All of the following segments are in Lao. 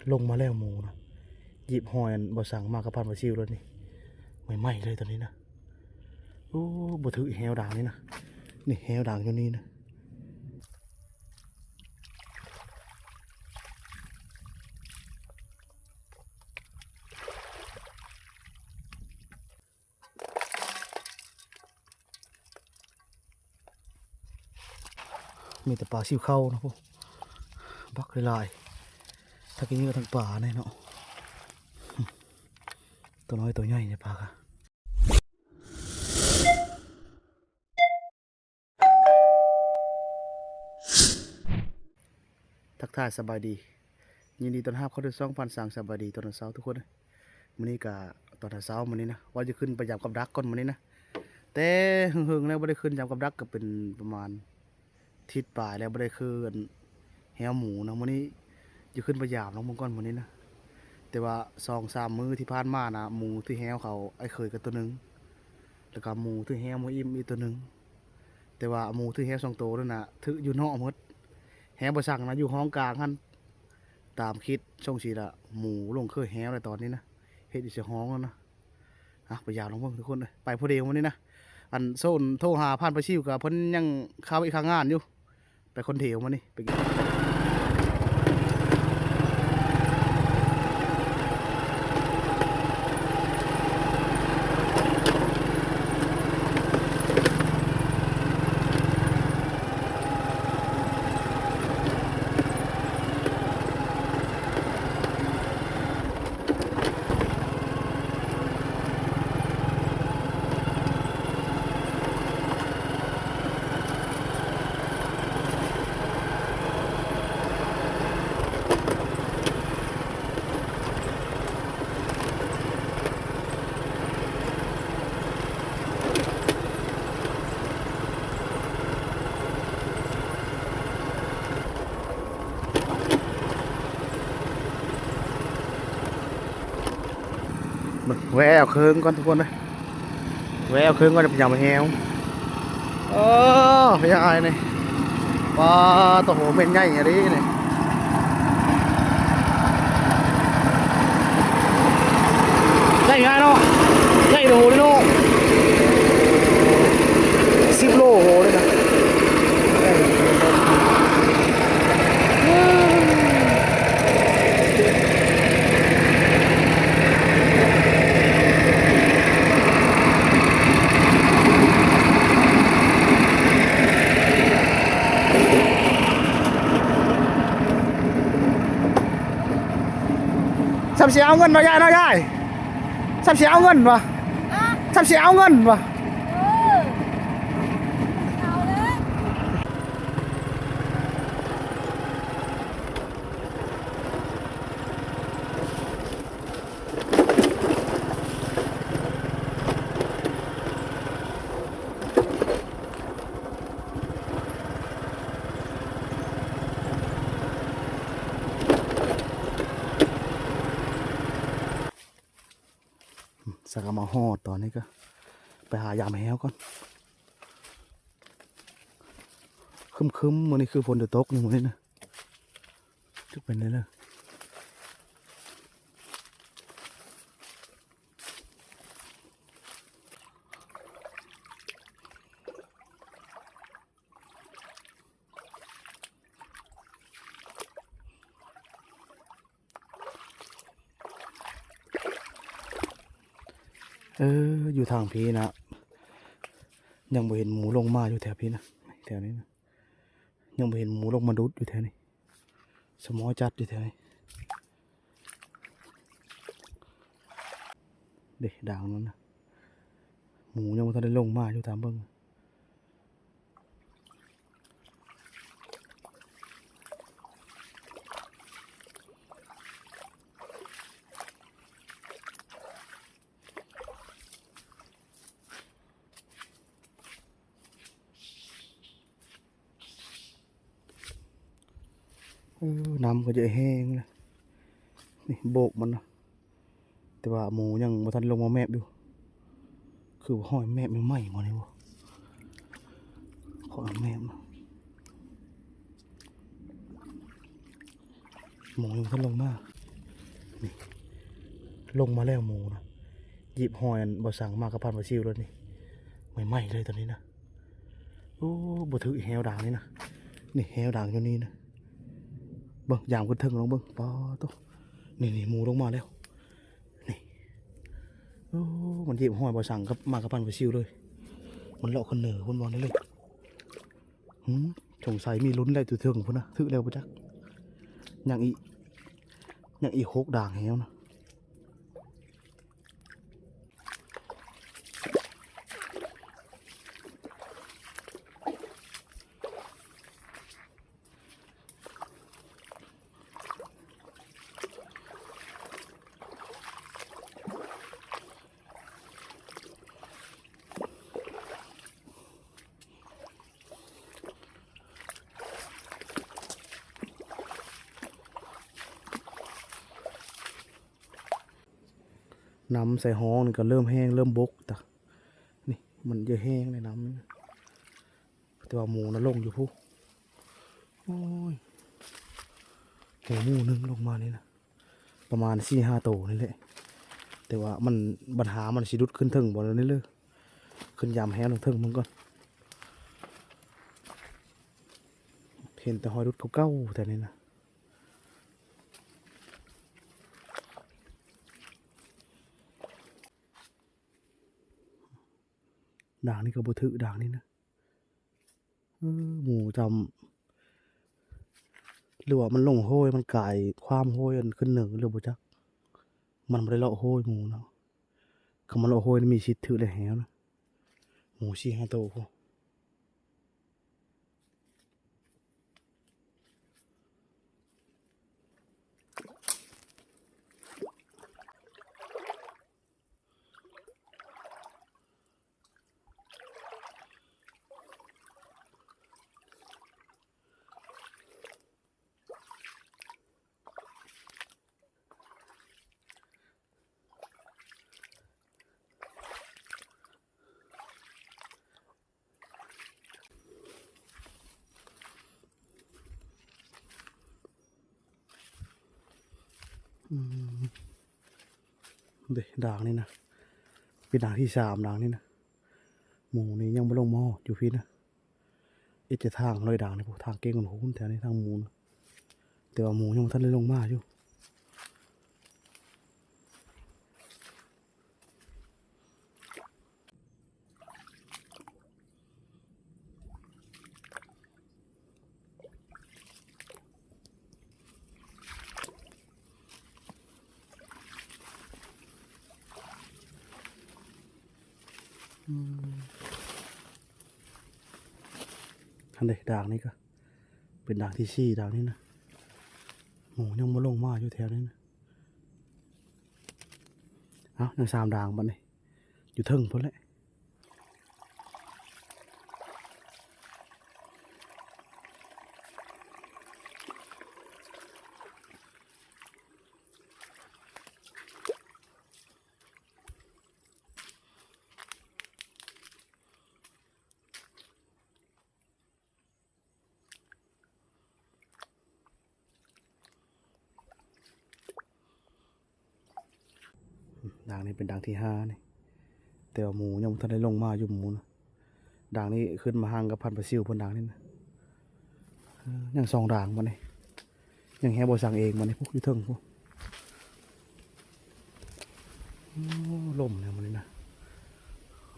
ລົງມາແລ້ວໝູນະ ຫຍິບຫອຍອັນບໍ່ສັງມາກັບພັນປາຊິວໂລດນີ້ ໃໝ່ໆເລີຍຕອນນີ້ນະ. ໂອ້ ບໍ່ຖືກແຮ້ວດາງນີ້ນະ ນີ້ແຮ້ວດາງຢູ່ນີ້ນະ. ມີແຕ່ປາຊິວເຂົານະພຸ້ນ ບັກຫຼາຍໆ ທັງກິນເຫຍື່ອທັງປາແນ່ເນາະ ຕົວນ້ອຍຕົວໃຫຍ່ໃນປາກະ. ທັກທາຍສະບາຍດີ ຍິນດີຕ້ອນຮັບເຂົ້າສູ່ຊ່ອງພານສາງ. ສະບາຍດີຕອນເຊົ້າທຸກຄົນ. ມື້ນີ້ກະຕອນເຊົ້າມື້ນີ້ນະ ວ່າຈະຂຶ້ນໄປຢາມກັບດັກກ່ອນມື້ນີ້ນະ ແຕ່ເຫິງໆແລ້ວບໍ່ໄດ້ຂຶ້ນຢາມກັບດັກ ກະເປັນປະມານທິດປາຍແລ້ວ ບໍ່ໄດ້ຄືນແຮ້ວໝູນະ. ມື້ນີ້ຈະຂຶ້ນໄປຢາມລອງເບິ່ງກ່ອນມື້ນີ້ນະ. ແຕ່ວ່າສອງສາມມື້ທີ່ຜ່ານມານະ ໝູຖືກແຮ້ວເຂົາ ອ້າຍເຂີຍກະໂຕໜຶ່ງ ແລ້ວກະໝູຖືກແຮ້ວໝູອີ່ມອີກໂຕໜຶ່ງ. ແຕ່ວ່າໝູຖືກແຮ້ວສອງໂຕນັ້ນນະ ຖືກຢູ່ນອກໝົດ ແຮ້ວບໍ່ສັງນະ ຢູ່ຫ້ອງກາງຫັ້ນ. ຕາມຄິດຊົງຊິລະ ໝູລົງເຄີແຮ້ວແລ້ວຕອນນີ້ນະ ເຮັດຢູ່ໃສ່ຫ້ອງແລ້ວນະ. ອ່ະ ໄປຢາມລອງເບິ່ງທຸກຄົນເອີຍ ໄປຜູ້ດຽວມື້ນີ້ນະ. ອັນໂຊນໂທຫາຜ່ານປາຊິວກະເພິ່ນຍັງຄາເວະຄາງານຢູ່ ໄປຄົນດຽວມື້ນີ້ ໄປ. ແວ່ເອົາເຄິ່ງກ່ອນທຸກຄົນເອີຍ ແວ່ເອົາເຄິ່ງກ່ອນ ຈະໄປຢາມແຮ້ວ. ເອີ ພະຍາອ້າຍນີ້ ປາໂຕ ໂຫ ແມ່ນໃຫຍ່ອີ່ຫຼີນີ້ ໃຫຍ່ຫຼາຍເນາະ ໃຫຍ່ໂດເນາະ ສິບໂລ ໂຫ ເລີຍນະ. ສ່ຳຊິເອົາເງິນເນາະຍາຍເນາະຍາຍ ສ່ຳຊິເອົາເງິນວະ ສ່ຳຊິເອົາເງິນວະ. ເອີ ເອົາເລີຍ. ສັກກະມາຮອດຕອນນີ້ກະໄປຫາຢາມແຮ້ວກ່ອນ. ຄຶ້ມໆ ມື້ນີ້ຄືຝົນຈະຕົກນີ້ ມື້ນີ້ນະ ຈັກເປັນແນວໃດ. ເອີ ຢູ່ທາງພີ້ນະ ຍັງບໍ່ເຫັນໝູລົງມາຢູ່ແຖວພີ້ນະ ແຖວນີ້ນະ ຍັງບໍ່ເຫັນໝູລົງມາດຸດຢູ່ແຖວນີ້ ສະໝໍຈັດຢູ່ແຖວນີ້. ເດ້ ດາງນັ້ນນະ ໝູຍັງບໍ່ທັນໄດ້ລົງມາຢູ່ ຕາມເບິ່ງ. ເອີ ນ້ຳກະຈະແຫ້ງແລ້ວ ນີ້ໂບກມັນນະ ແຕ່ວ່າໝູຍັງບໍ່ທັນລົງມາແມບຢູ່ ຄືວ່າຮອຍແມບໃໝ່ໆບໍ່ນີ້ບໍ່ ຂໍແມບ ໝູຍັງບໍ່ທັນລົງມາ. ນີ້ ລົງມາແລ້ວໝູນະ ຫຍິບຫອຍອັນບໍ່ສັງມາກັບພັນປາຊິວເລີຍນີ້ ໃໝ່ໆເລີຍຕອນນີ້ນະ. ໂອ້ ບໍ່ຖືກແຮວດ່າງນີ້ນະ ນີ້ແຮວດ່າງຢູ່ນີ້ນະ. ເບິ່ງ ຢາມຂຶ້ນເທິງລອງເບິ່ງ ປາໂຕ ນີ້ໆ ໝູລົງມາແລ້ວ ນີ້. ໂອ້ ມັນຫຍິບຫອຍບໍ່ສັງກັບ ມາກັບພັນປາຊິວເລີຍ ມັນເລາະຂຶ້ນເໜືອພຸ້ນບໍ່ນີ້ເລີຍ. ຫືມ ສົງໄສມີລຸ້ນແລ້ວຢູ່ເທິງພຸ້ນນະ ຖືກແລ້ວບໍ່ຈັກ. ຍັງອີກ ຍັງອີກຫົກດ່າງແຮວນະ. ນ້ຳໃສ່ຮ່ອງນີ້ກໍເລີ່ມແຫ້ງເລີ່ມບົກຕະ ນີ້ມັນຈະແຫ້ງໃນນ້ຳນີ້ ແຕ່ວ່າໝູນະລົງຢູ່ພຸ້ນ. ໂອ້ຍ ໂຫ ໝູໜຶ່ງລົງມານີ້ນະ ປະມານສີ່ຫ້າໂຕນີ້ແຫຼະ ແຕ່ວ່າມັນ ບັນຫາມັນຊິດຸດຂຶ້ນເທິງບໍ່ນີ້ເລີຍ. ຂຶ້ນຢາມແຮວເທິງເບິ່ງກ່ອນ ເຫັນແຕ່ຮອຍດຸດເກົ່າໆແຖວນີ້ນະ. ດ່າງນີ້ກໍບໍ່ຖືກດ່າງນີ້ນະ ເອີ ໝູຈຳ ຫຼືວ່າມັນລົງໂຮຍ ມັນກາຍຄວາມໂຮຍອັນຂຶ້ນເໜີຫຼືບໍ່ຈັກ ມັນບໍ່ໄດ້ເລາະໂຮຍໝູເນາະ. ຄັນມັນເລາະໂຮຍນີ້ມີສິດຖືກແລ້ວແຮວນະ ໝູສີ່ຫ້າໂຕພຸ້ນ. ອືມ ເດ້ ດ່າງນີ້ນະ ເປັນດ່າງທີສາມດ່າງນີ້ນະ ໝູນີ້ຍັງບໍ່ລົງມາຮອດຢູ່ພີ້ນະ. ເຮັດແຕ່ທາງເລີຍດ່າງນີ້ ທາງເກັ່ງພຸ້ນແຖວນີ້ທາງໝູນະ ແຕ່ວ່າໝູຍັງບໍ່ທັນໄດ້ລົງມາຢູ່. ອືມ ຫັ້ນເດ້ ດ່າງນີ້ກໍເປັນດ່າງທີສີ່ ດ່າງນີ້ນະ ໝູຍັງບໍ່ລົງມາຢູ່ແຖວນີ້ນະ. ເອົ້າ ຍັງສາມດ່າງບັດນີ້ ຢູ່ເທິງພຸ້ນແຫຼະ. ດ່າງນີ້ເປັນດ່າງທີຫ້ານີ້ ແຕ່ວ່າໝູຍັງບໍ່ທັນໄດ້ລົງມາຢູ່ໝູນະ. ດ່າງນີ້ຂຶ້ນມາຫ່າງກັບພັນປາຊິວເພິ່ນດ່າງນີ້ນະ. ເອີ ຍັງສອງດ່າງບັດນີ້ ຍັງແຮວບໍ່ສັງເອງບັດນີ້ ພຸ້ນຢູ່ເທິງພຸ້ນ. ໂອ້ ລົມແນວມື້ນີ້ນະ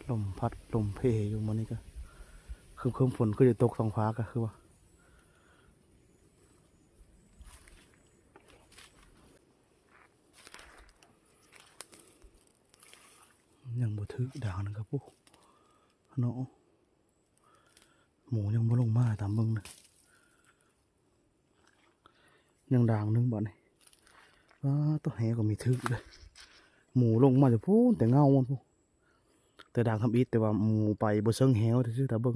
ລົມພັດລົມເພຢູ່ມື້ນີ້ກະ ຄຶມໆ ຝົນຄືຈະຕົກ ທ້ອງຟ້າກະຄືວ່າ ຍັງບໍ່ຖືກດ່າງນະຄັບ ໂອ້ ເນາະ. ໝູຍັງບໍ່ລົງມາຕາມເບິ່ງນະ. ຍັງດ່າງໜຶ່ງບາດນີ້. ປາດໂທ້ ແຮວກໍມີຖືກເດ້. ໝູລົງມາຈາກພຸ້ນ ແຕ່ເງົາມັນພຸ້ນ ແຕ່ດ່າງທຳອິດ ແຕ່ວ່າໝູໄປບໍ່ເຊິ່ງແຮວຊື່ໆ ຕາເບິ່ງ.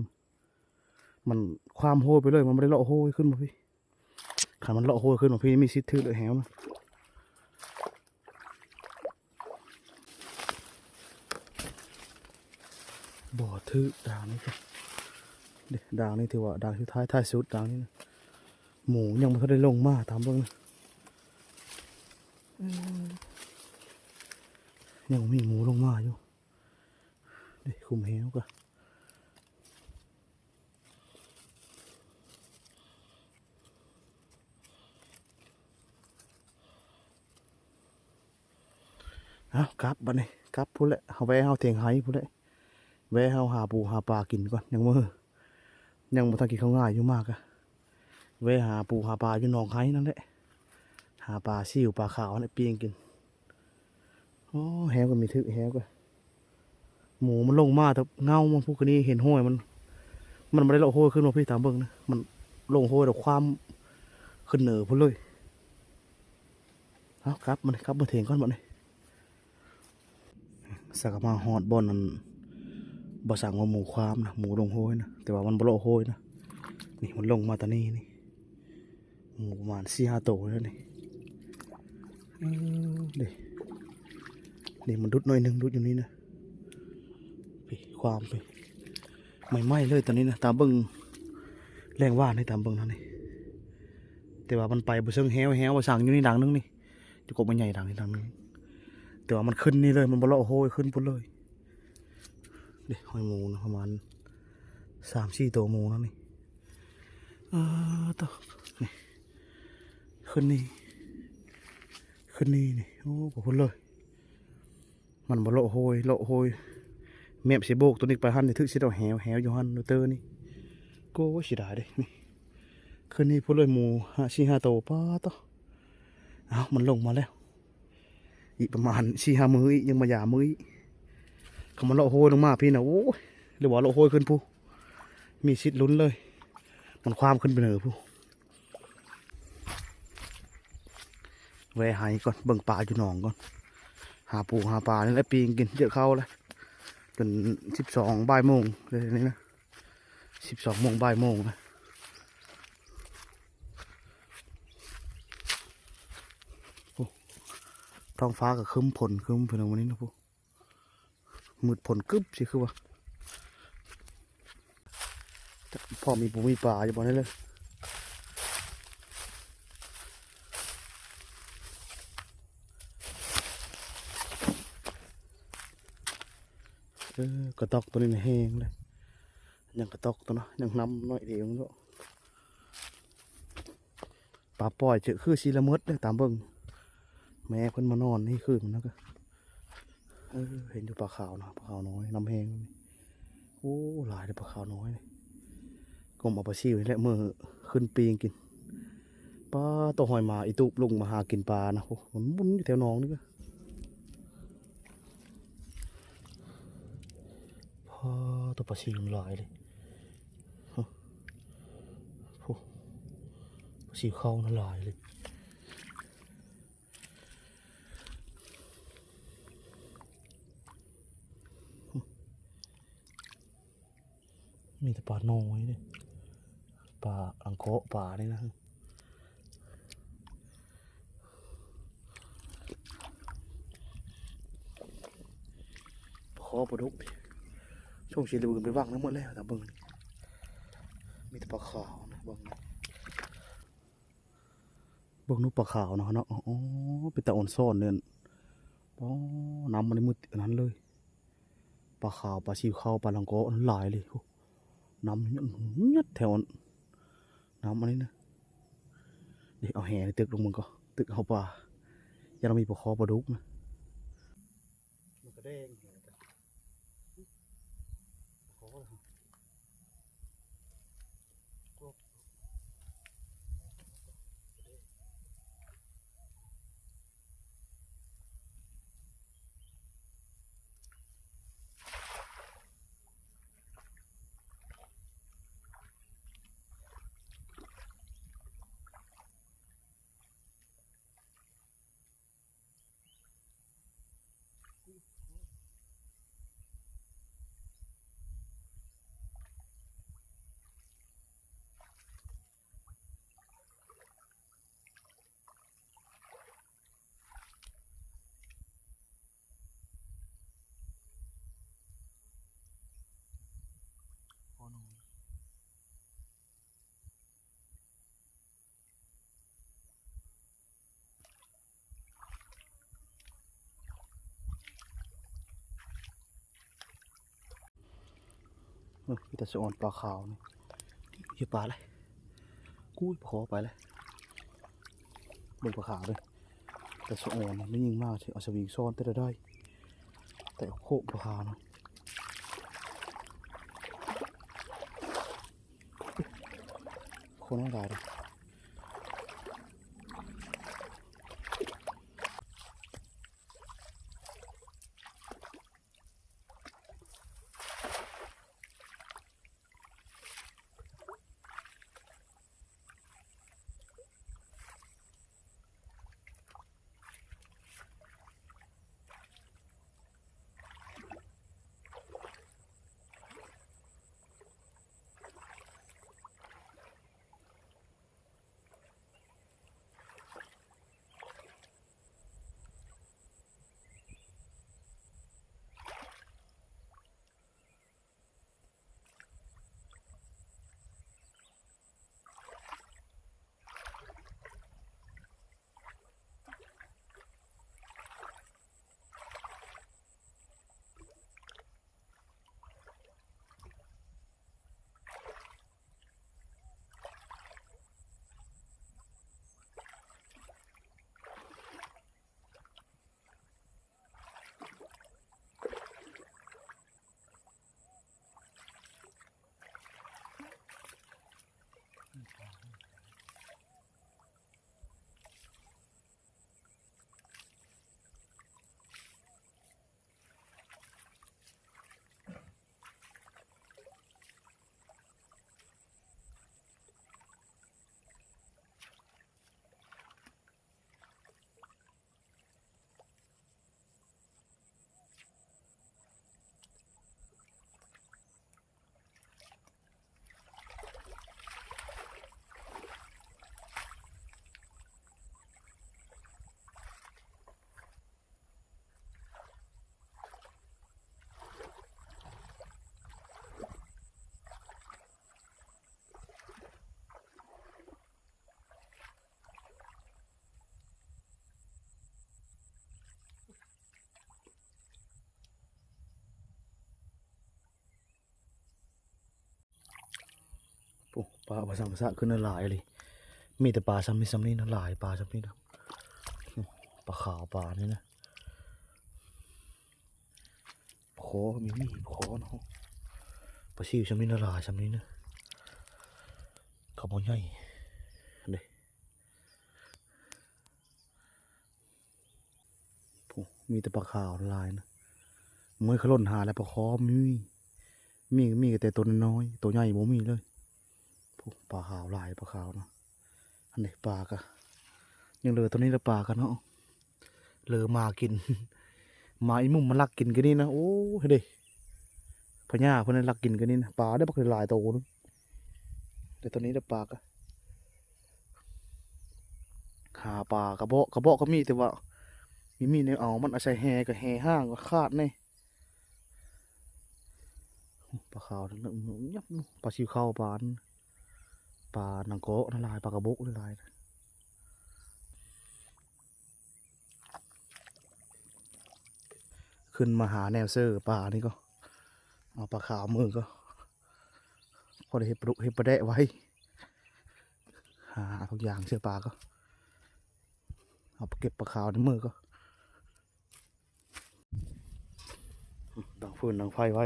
ມັນຄວາມໂຮຍໄປເລີຍ ມັນບໍ່ໄດ້ເລາະໂຮຍຂຶ້ນມາພີ້. ຄັນມັນເລາະໂຮຍຂຶ້ນມາພີ້ ມີສິດຖືກແລ້ວແຮວນະ. ບໍ່ຖືກດ່າງນີ້ ເດ້ ດ່າງນີ້ຖືວ່າດ່າງສຸດທ້າຍ ທ້າຍສຸດດ່າງນີ້ນະ. ໝູຍັງບໍ່ທັນໄດ້ລົງມາຕາມເບິ່ງນະ. ຍັງມີໝູລົງມາຢູ່ ເດ້ ຄຸມແຮວກະ ເອົາ ກັບບາດນີ້ ກັບພຸ້ນແຫຼະ ເຮົາແວ່ເຮົາເຖິງໄຮ່ພຸ້ນແຫຼະ ແວ່ເຮົາຫາປູຫາປາກິນກ່ອນ ຍັງມື້ ຍັງບໍ່ທັນກິນເຂົ້າງາຍຢູ່ ມາກະແວ່ຫາປູຫາປາຢູ່ໜອງໄຮ່ນັ້ນແຫຼະ ຫາປາຊິວປາຂາວຫັ້ນແຫຼະ ປີ້ງກິນ. ໂອ້ ແຮວກະມີຖືກ ແຮວກະ ໝູມັນລົງມາແຕ່ເຫງົາມັນພຸ້ນ ຄືນີ້ເຫັນໂຮຍມັນ ມັນບໍ່ໄດ້ເລາະໂຮຍຂຶ້ນມາພີ້ ຕາມເບິ່ງນະ ມັນລົງໂຮຍແລ້ວຄວ້ຳຂຶ້ນເໜືອພຸ້ນເລີຍ. ເອົາ ກັບມານີ້ ກັບມາເຖິງກ່ອນບາດນີ້ ສາກະມາຮອດບ່ອນນັ້ນ ບໍ່ສັງວ່າໝູຄວ້ຳນະ ໝູລົງໂຮຍນະ ແຕ່ວ່າມັນບໍ່ເລາະໂຮຍນະ ນີ້ມັນລົງມາຕານີ້ນີ້ ໝູປະມານສີ່ຫ້າໂຕແລ້ວນີ້ ເອີ ເດ້ ນີ້ມັນດຸດໜ້ອຍໜຶ່ງ ດຸດຢູ່ນີ້ນະ ພີ້ ຄວ້ຳພີ້ ໃໝ່ໆເລີຍຕອນນີ້ນະ ຕາເບິ່ງແລງຫວ່ານໃຫ້ຕາເບິ່ງນັ້ນນີ້ ແຕ່ວ່າມັນໄປບໍ່ເຊີງແຮວ ແຮວວ່າສັງຢູ່ນີ້ດັງໜຶ່ງນີ້ ຢູ່ກົກໄມ້ໃຫຍ່ດັງນີ້ດັງໜຶ່ງ ແຕ່ວ່າມັນຂຶ້ນນີ້ເລີຍ ມັນບໍ່ເລາະໂຮຍຂຶ້ນພຸ້ນເລີຍ ເດ້ ຮອຍໝູນະ ປະມານສາມສີ່ໂຕໝູນະນີ້ ເອີ ໂຕ ນີ້ ຂຶ້ນນີ້ ຂຶ້ນນີ້ນີ້ ໂອ້ ບໍ່ພຸ້ນເລີຍ ມັນບໍ່ເລາະໂຮຍ ເລາະໂຮຍ ແມບຊິໂບກໂຕນີ້ໄປຫັ້ນ ຖືກຊິເລາະແຮວ ແຮວຢູ່ຫັ້ນ ໂຕນີ້ ໂອ້ຍ ເສຍດາຍເດ້ ນີ້ ຄືນນີ້ພຸ້ນເລີຍ ໝູຫ້າ ສີ່ຫ້າໂຕ ປາດໂທ້ ເອົ້າ ມັນລົງມາແລ້ວ ອີກປະມານສີ່ຫ້າມື້ອີກ ຍັງມາຢາມມື້ອີກ ຄັນມັນເລາະໂຮຍລົງມາພີ້ນະ ໂອ້ຍ ຫຼືວ່າເລາະໂຮຍຂຶ້ນພຸ້ນ ມີສິດລຸ້ນເລີຍ ມັນຄວ້ຳຂຶ້ນໄປເໜືອພຸ້ນ. ແວ່ໄຮ່ກ່ອນ ເບິ່ງປາຢູ່ໜອງກ່ອນ ຫາປູຫາປານີ້ແຫຼະ ປີ້ງກິນ ເຍາະເຂົ້າແລ້ວ ຈົນສິບສອງບ່າຍໂມງເລີຍນີ້ນະ ສິບສອງໂມງບ່າຍໂມງນະ ໂອ້ ທ້ອງຟ້າກະຄຶ້ມຝົນຄຶ້ມພີ່ນ້ອງມື້ນີ້ນະ ໂອ້ ມືດຝົນກຶບຊິຄືວ່າ ພໍມີປູມີປາຢູ່ບ່ອນນີ້ເລີຍ ເອີ ກະຕອກໂຕນີ້ນະແຮງເລີຍ ຍັງກະຕອກໂຕນະ ຍັງນຳໜ້ອຍດຽວເນາະ. ປາປ່ອຍເຈີຄືຊິລະເມີດເດີ ຕາມເບິ່ງ ແມ່ເພິ່ນມານອນນີ້ຄືນມັນນະ ເອີ ເຫັນຢູ່ປາຂາວນະ ປາຂາວນ້ອຍ ນ້ຳແຮງ ໂອ້ ຫຼາຍເດີປາຂາວນ້ອຍນີ້ ກົມເອົາປາຊິວນີ້ແຫຼະ ມື້ຂຶ້ນປີ້ງກິນ ປາໂທ້ ຮອຍມາອີຕູບ ລົງມາຫາກິນປານະ ໂອ້ ມັນໝຸນຢູ່ແຖວໜອງນີ້ ປາໂທ້ ປາຊິວຫຼາຍເລີຍ ໂອ້ ປາຊິວເຂົ້ານະຫຼາຍເລີຍ ມີແຕ່ປານ້ອຍເດ້ ປາອັງເກາະ ປານີ້ນະ ປາຄໍ່ ປາດຸກ ຊ່ວງຊິລະບຶງໄປຫວ່າງນັ້ນໝົດແລ້ວ ຕາມເບິ່ງ ມີແຕ່ປາຂາວນະ ເບິ່ງ ເບິ່ງນົກປາຂາວນະເນາະ ໂອ້ ເປັນຕາອ່ອນຊ້ອນເດ້ ໂອ້ ນ້ຳມັນມືດອັນນັ້ນເລີຍ ປາຂາວ ປາຊິວເຂົ້າ ປາລັງກໍ ຫຼາຍເລີຍ ໂອ້ ນ້ຳຍັດແຖວນ້ຳອັນນີ້ນະ ເດ ເອົາແຫຕຶກລົງເບິ່ງກ່ອນ ຕຶກເອົາປາ ຢ້ານວ່າມີປາຄໍ່ ປາດຸກນະ ມັນກະແດງ ໂອ້ ເບິ່ງ ມີແຕ່ສະອອນປາຂາວນີ້ ເຫັນປາແລ້ວ ກູ້ຍ ປາຄໍໄປແລ້ວ ເບິ່ງປາຂາວເດີ້ ແຕ່ສະອອນນີ້ຍິງມາຊິເອົາສະວິງຊ້ອນແຕ່ລະໄດ້ ແຕ່ໂຄກປາຂາວນະ ໂຄກນ້ອຍຫຼາຍເດ້. ໂອ້ ປາປະສາປະສາຂຶ້ນຫຼາຍອີ່ຫຼີ ມີແຕ່ປາຊ່ຳນີ້ ຊ່ຳນີ້ນະ ຫຼາຍປາຊ່ຳນີ້ນະ ປາຂາວປານີ້ນະ ປາຄໍມີ ມີປາຄໍເນາະ ປາຊິວຊ່ຳນີ້ນະ ຫຼາຍຊ່ຳນີ້ນະ ກະບໍ່ໃຫຍ່ເດ້. ໂອ້ ມີແຕ່ປາຂາວຫຼາຍນະ ເມື່ອຍຂະຫຼົ່ນຫາແລ້ວ ປາຄໍມີ ມີ ມີແຕ່ໂຕນ້ອຍໆ ໂຕໃຫຍ່ບໍ່ມີເລີຍ. ໂອ້ ປາຂາວຫຼາຍ ປາຂາວນະ ອັນນີ້ປາກະ ຍັງເຫຼືອໂຕນີ້ລະ ປາກະເນາະ ເຫຼືອໝາກິນ ໝາອີໝຸ່ມມັນລັກກິນກະນີ້ນະ ໂອ້ ເດ້ ພະຍາເພິ່ນລັກກິນກະນີ້ນະ ປາໄດ້ບັກຫຼາຍໂຕນະ ແຕ່ໂຕນີ້ລະປາກະ ຫາປາກະເບາະ ກະເບາະກະມີ ແຕ່ວ່າມີ ມີແນວເອົາ ມັນອາໄສແຫ ກະແຫຫ້າງກະຂາດແນ່ ປາຂາວ ປາຊິວເຂົ້າ ປາ ປາໜັງເກາະນະຫຼາຍ ປາກະບົກນະຫຼາຍ. ຂຶ້ນມາຫາແນວເຊີປານີ້ກໍ ເອົາປາຂາວມື້ກໍ ພໍໄດ້ເຮັດປາດຸກເຮັດປາແດະໄວ້ ຫາທຸກຢ່າງເຊີປາກໍ ເອົາໄປເກັບປາຂາວໃນມື້ກໍ ດັງຟືນດັງໄຟໄວ້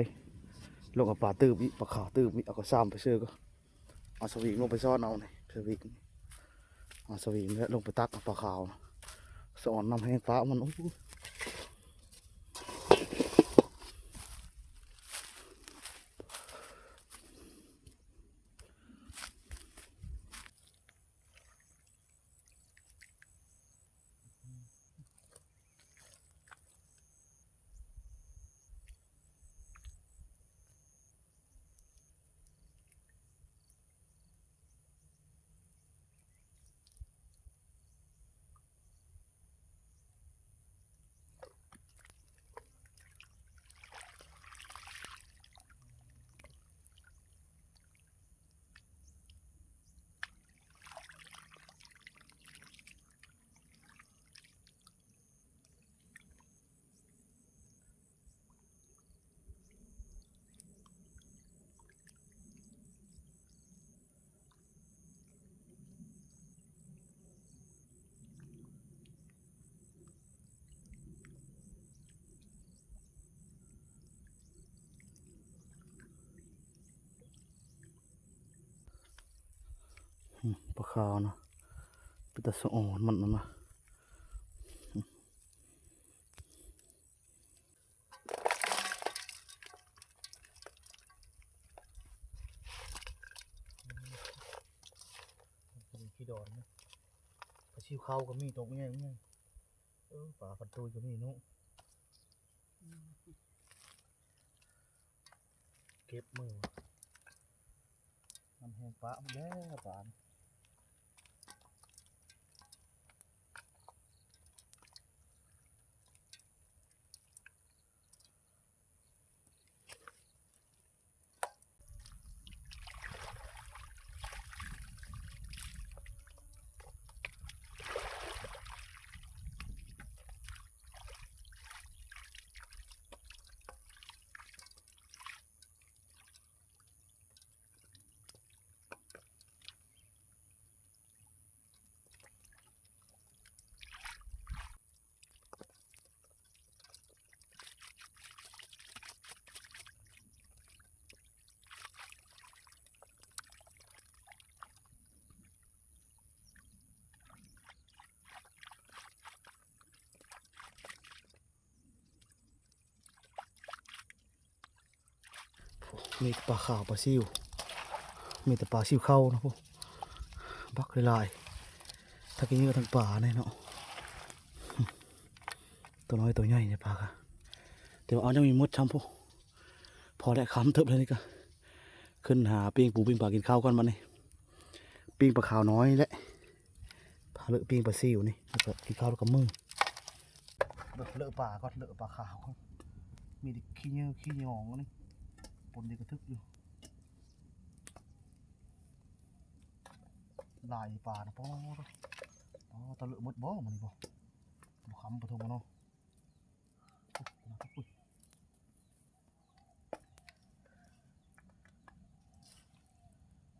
ລົງເອົາປາຕື່ມອີກ ປາຂາວຕື່ມອີກ ເອົາກະຊາມໄປເຊີກໍ ເອົາສະວິງລົງໄປຊ້ອນເອົານີ້ ສະວິງ ເອົາສະວິງແລ້ວລົງໄປຕັກເອົາປາຂາວ ສະອອນນ້ຳແຫ້ງປາມັນ ໂອ້. ອືມ ປາຂາວນະ ເປັນຕາສະອອນມັນນະ ຂີ້ດອນນະ ປາຊິວຂາວກໍມີ ໂຕໃຫຍ່ໆ ເອີ ປາພັນຕຸ້ຍກໍມີເນາະ. ເກັບມື ນ້ຳແຫ້ງປະໝົດແລ້ວປານີ້. ມີແຕ່ປາຂາວປາຊິວ ມີແຕ່ປາຊິວເຂົານະພຸ້ນ ບັກຫຼາຍໆ ທັງຂີ້ເຫຍື້ອທັງປານີ້ເນາະ ຕົວນ້ອຍຕົວໃຫຍ່ນີ້ປາກະ ແຕ່ວ່າເອົາຍັງມີໝົດຊ້ຳພຸ້ນ ພໍແລ້ວ ຄ່ຳເຕີບແລ້ວນີ້ກະ ຂຶ້ນຫາປີ້ງປູປີ້ງປາກິນເຂົ້າກ່ອນບັດນີ້ ປີ້ງປາຂາວນ້ອຍແຫຼະ ພາເລີະປີ້ງປາຊິວນີ້ ແລ້ວກໍກິນເຂົ້າແລ້ວກໍເມືອ ເລີະປາກ່ອນ ເລີະປາຂາວກ່ອນ ມີແຕ່ຂີ້ເຫຍື້ອຂີ້ຫຍອງນີ້ ປົນດີກະທຶກຢູ່ ຫຼາຍປານະ ປອດ ປອດ ຕະເລີະໝົດບໍ່ ມື້ນີ້ບໍ່ ບໍ່ຄ່ຳປະທົງເນາະ.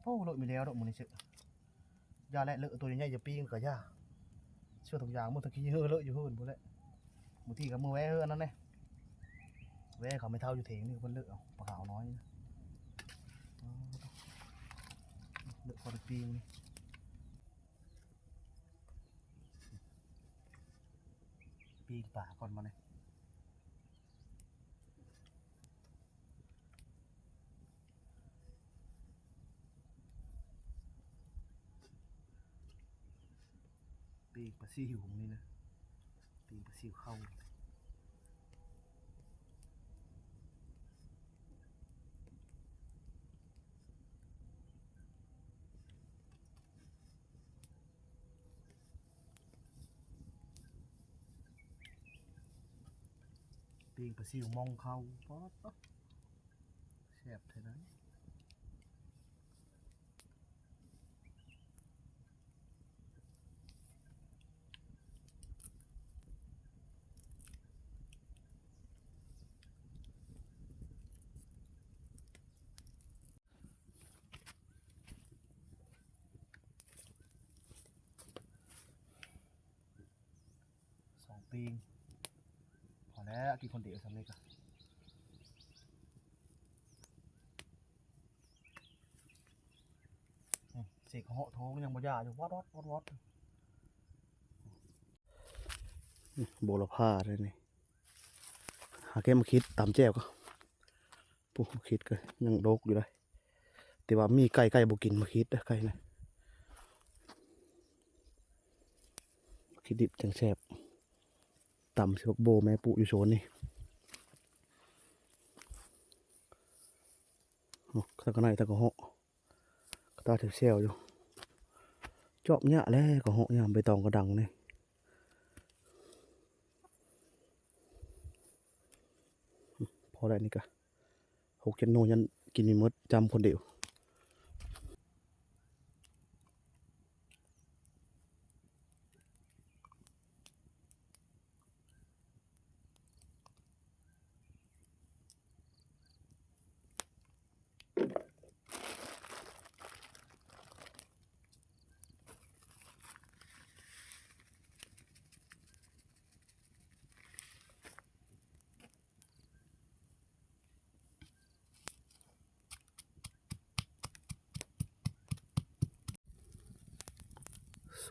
ໂອ້ ເລີະມີແລ້ວດອກມື້ນີ້ເຊ ຢ່າແຫຼະ ເລີະໂຕໃຫຍ່ໆ ຢ່າປີ້ງກະຢ່າ ເຊື່ອທຸກຢ່າງໝົດ ທັງຂີ້ເຫຍື້ອເລີະຢູ່ເຮືອນພຸ້ນແຫຼະ ບາງທີກະມື້ແວ່ເຮືອນນັ້ນແຫຼະ ແວ່ເຂົາແມ່ເຖົ້າຢູ່ເຖງນີ້ ເພິ່ນເລີະເອົາປາຂາວນ້ອຍນີ້ ເລີະພໍໄດ້ປີ້ງນີ້. ປີ້ງປາກ່ອນບາດນີ້ ປີ້ງປາຊິວນີ້ນະ ປີ້ງປາຊິວເຂົ້າ. ປີ້ງປາຊິວມອງເຂົ້າ ປອດ ແຊບແທ້ໃດ. ສອງປີ້ງ ພໍແລ້ວ ກິນຄົນດຽວສ່ຳນີ້ກະ ອືມ ເສກເຫາະໂທງຍັງບໍ່ຢ່າຢູ່ ວອດໆ ວອດໆ ອືມ ໂບລະພາເດ້ນີ້ ຫາແກມາຄິດຕຳແຈ່ວກໍ ປູ ໝາກຂິດກໍຍັງດົກຢູ່ເດ້ ແຕ່ວ່າມີໄກ່ ໄກ່ບໍ່ກິນໝາກຂິດເດ້ ໄກ່ນະ ໝາກຂິດດິບຈັ່ງແຊບ ຕຳໃສ່ບັກໂບແມ່ປູຢູ່ໂຊນນີ້ ໂອ້ ທັງກະໄນທັງກະເຫາະ ກະຕາແຊວໆຢູ່ ຈອບຍະແລ້ວ ກະເຫາະຍາມໃບຕອງກະດັງນີ້ ພໍແລ້ວນີ້ກະ ຫົກເຈັດໜ່ວຍ ຍັງກິນບໍ່ໝົດ ຈຳຄົນດຽວ. ອ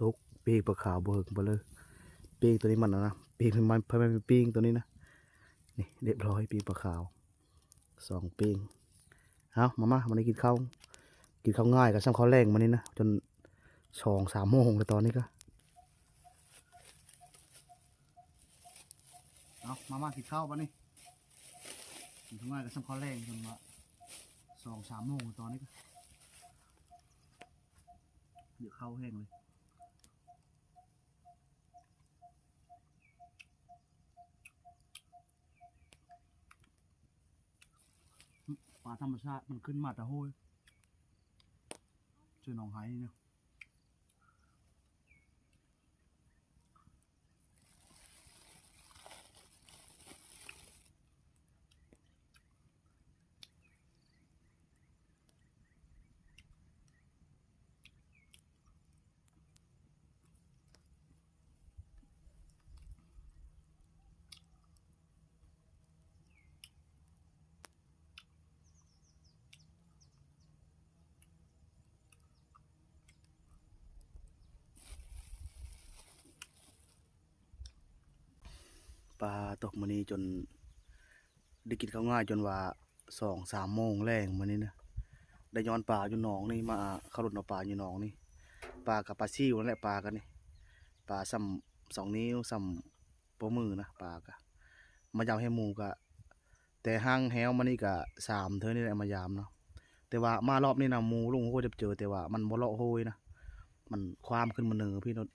ຕົກ ປີ້ງປາຂາວບໍ່ເຫິງບໍ່ເລີຍ. ປີ້ງໂຕນີ້ມັນນະ ປີ້ງ ມັນ ມັນປີ້ງໂຕນີ້ນະ. ນີ້ ລຽບຮ້ອຍ ປີ້ງປາຂາວ ສອງປີ້ງ. ເອົາ ມາ ມາ ມື້ນີ້ກິນເຂົ້າ ກິນເຂົ້າງ່າຍກໍສ່ຳເຂົ້າແລງມື້ນີ້ນະ ຈົນສອງສາມໂມງແລ້ວຕອນນີ້ກໍ. ເອົາ ມາ ມາ ກິນເຂົ້າບັດນີ້ ກິນເຂົ້າງ່າຍກໍສ່ຳເຂົ້າແລງ ຈົນວ່າສອງສາມໂມງແລ້ວຕອນນີ້ກໍ ຫິວເຂົ້າແຮງເລີຍ. ປາທຳມະຊາດມັນຂຶ້ນມາແຕ່ຫ້ວຍ ເຊິ່ງໜອງໄຮນີ້. ປາຕົກ ມື້ນີ້ຈົນໄດ້ກິນເຂົ້າງ່າຍ ຈົນວ່າສອງສາມໂມງແລງມື້ນີ້ນະ. ໄດ້ຍ້ອນປາຢູ່ໜອງນີ້ ມາເຂົ້າລົດເອົາປາຢູ່ໜອງນີ້. ປາກໍປາຊິວນັ້ນແຫຼະ ປາກໍນີ້ ປາສ່ຳສອງນິ້ວ ສ່ຳ ປະມືນະ. ປາກະມາຢາມແຮມໝູກະ ແຕ່ຫາງແຮວມານີ້ກະສາມເທື່ອນີ້ແຫຼະມາຢາມເນາະ. ແຕ່ວ່າມາລອບນີ້ນະ ໝູລົງໂຮຍຈັບເຈີ ແຕ່ວ່າມັນບໍ່ເລາະໂຮຍນະ ມັນຄວາມຂຶ້ນມາເໜີພີ້ໂລດ.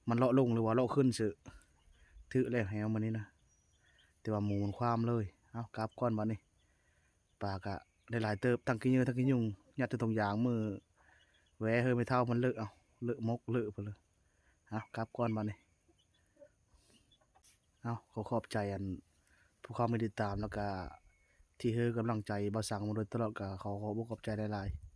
ມັນເລາະລົງ ຫຼືວ່າເລາະຂຶ້ນຊື່ ຖືກແລ້ວແຮວມານີ້ນະ ແຕ່ວ່າໝູມັນຄວາມເລີຍ. ເອົາ ກັບກ່ອນບັດນີ້. ປາກະໄດ້ຫຼາຍເຕີບ ທັງຂີ້ເຫຍື້ອ ທັງຂີ້ຍຸງ ຍັດໃສ່ຖົງຢາງ ມື້ແຫວເຮີແມ່ເຖົ້າມັນເລີະ ເອົາ ເລີະມົກເລີະພຸ້ນເລີຍ. ເອົາ ກັບກ່ອນບັດນີ້. ເອົາ ຂໍຂອບໃຈອັນຜູ້ເຂົ້າມາຕິດຕາມ ແລ້ວກະທີ່ໃຫ້ກຳລັງໃຈບ່າວສັງມາໂດຍຕະຫຼອດ ກະຂໍຂອບອົກຂອບໃຈຫຼາຍໆ.